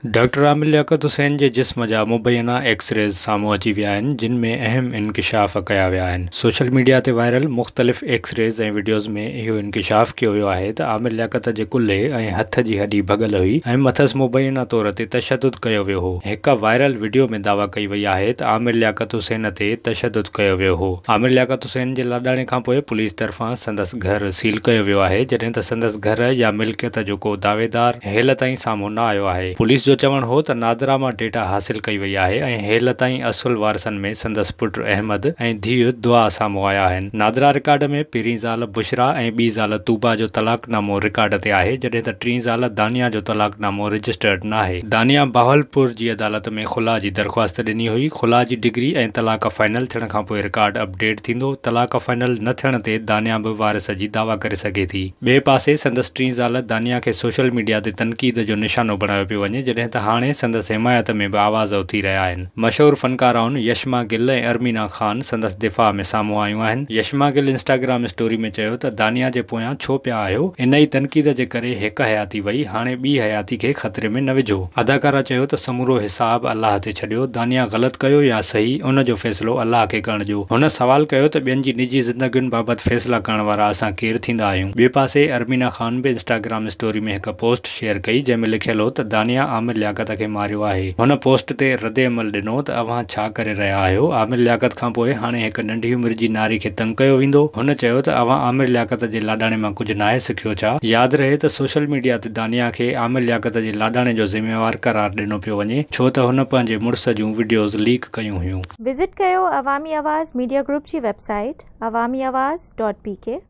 Doctor Amir لياقت حسين جي جسم جا مبينا ايڪسريز سامهون اچي ويا آهن جن ۾ اهم انڪشاف ڪيا ويا آهن. سوشل ميڊيا تي وائرل مختلف ايڪسريز ۽ وڊيوز ۾ اهو انڪشاف ڪيو ويو آهي ته عامر لياقت جي ڪلهي ۽ هٿ جي هڏي ڀڳل هئي ۽ مٿس مبينا طور تي تشدد ڪيو ويو هو. هڪ وائرل وڊيو ۾ دعويٰ ڪئي وئي آهي ته عامر لياقت حسين تي تشدد ڪيو ويو هو. عامر لياقت حسين جي لاڏاڻي کانپوء پوليس طرفان سندس گهر سيل ڪيو ويو آهي جڏهن ته سندس گهر يا ملڪيت جو ڪو دعويدار هيل تائين سامهون نه آيو آهي. پوليس جو چوڻ هو ته نادرا مان ڊيٽا حاصل ڪئي وئي آهي ۽ هيل تائين اصل وارثن ۾ سندس پٽ احمد ۽ ڌيء دعا سامهون آيا آهن. نادرا رڪارڊ ۾ پهرين زال بشريٰ ۽ ٻي زال طوبيٰ جو طلاق نامو رڪارڊ تي آهي جڏهن ته ٽين زال دانيا جو طلاق نامو رجسٽرڊ ناهي. دانيا بهاولپور جي عدالت ۾ خلع جي درخواست ڏني هئي. خلع جي ڊگري ۽ طلاق فائنل ٿيڻ کانپوء رڪارڊ اپ ڊيٽ ٿيندو. طلاق فائنل نه ٿيڻ تي دانيا به وارث جي دعويٰ ڪري سگهي ٿي. ٻئي پاسي سندس ٽين زال دانيا کي سوشل ميڊيا تي تنقيد جو نشانو بڻايو پيو وڃي جڏهن ته هاڻي سندس حمايت ۾ به آواز اٿي رهيا آهن. مشهور فنڪارائن يشما گل ۽ ارمينا خان سندس دفاع ۾ سامهون آيون آهن. يشما گل انسٽاگرام اسٽوري ۾ چيو ته دانيا جي پويان ڇو پيا آهيو؟ ان ئي تنقيد جي ڪري هڪ حياتي وئي، هاڻي ٻي حياتي کي خطري ۾ نه وجهو. اداڪارا چيو ته سمورو حساب الله تي ڇڏيو، دانيا غلط ڪيو يا صحيح، ان جو فيصلو الله کي ڪرڻ ڏيو. هن سوال ڪيو ته ٻين جي نجي زندگين بابت فيصلا ڪرڻ وارا اسان ڪير ٿيندا آهيون؟ ٻئي پاسي ارمينا خان به انسٽاگرام اسٽوري ۾ هڪ پوسٽ شيئر ڪئي جنهن ۾ لکيل هو ته دانيا عامر لياقت کي ماريو آهي. هن پوسٽ تي ردعمل ڏنو ته اوهان ڇا ڪري رهيا آهيو، عامر لياقت کانپوء هاڻي هڪ ننڍي عمر جي ناري کي تنگ ڪيو ويندو؟ هن چيو ته اوهان عامر لياقت جي لاڏاڻي مان ڪجهه ناهي سکيو ڇا؟ ياد رهي ته سوشل ميڊيا تي دانيا کي عامر لياقت جي لاڏاڻي جو ذميوار قرار ڏنو پيو وڃي ڇو ته هن پنهنجي مڙس جون وڊيوز ليڪ ڪيون هيون. وزٽ ڪيو عوامي آواز ميڊيا گروپ جي website Awami Awaz dot P K.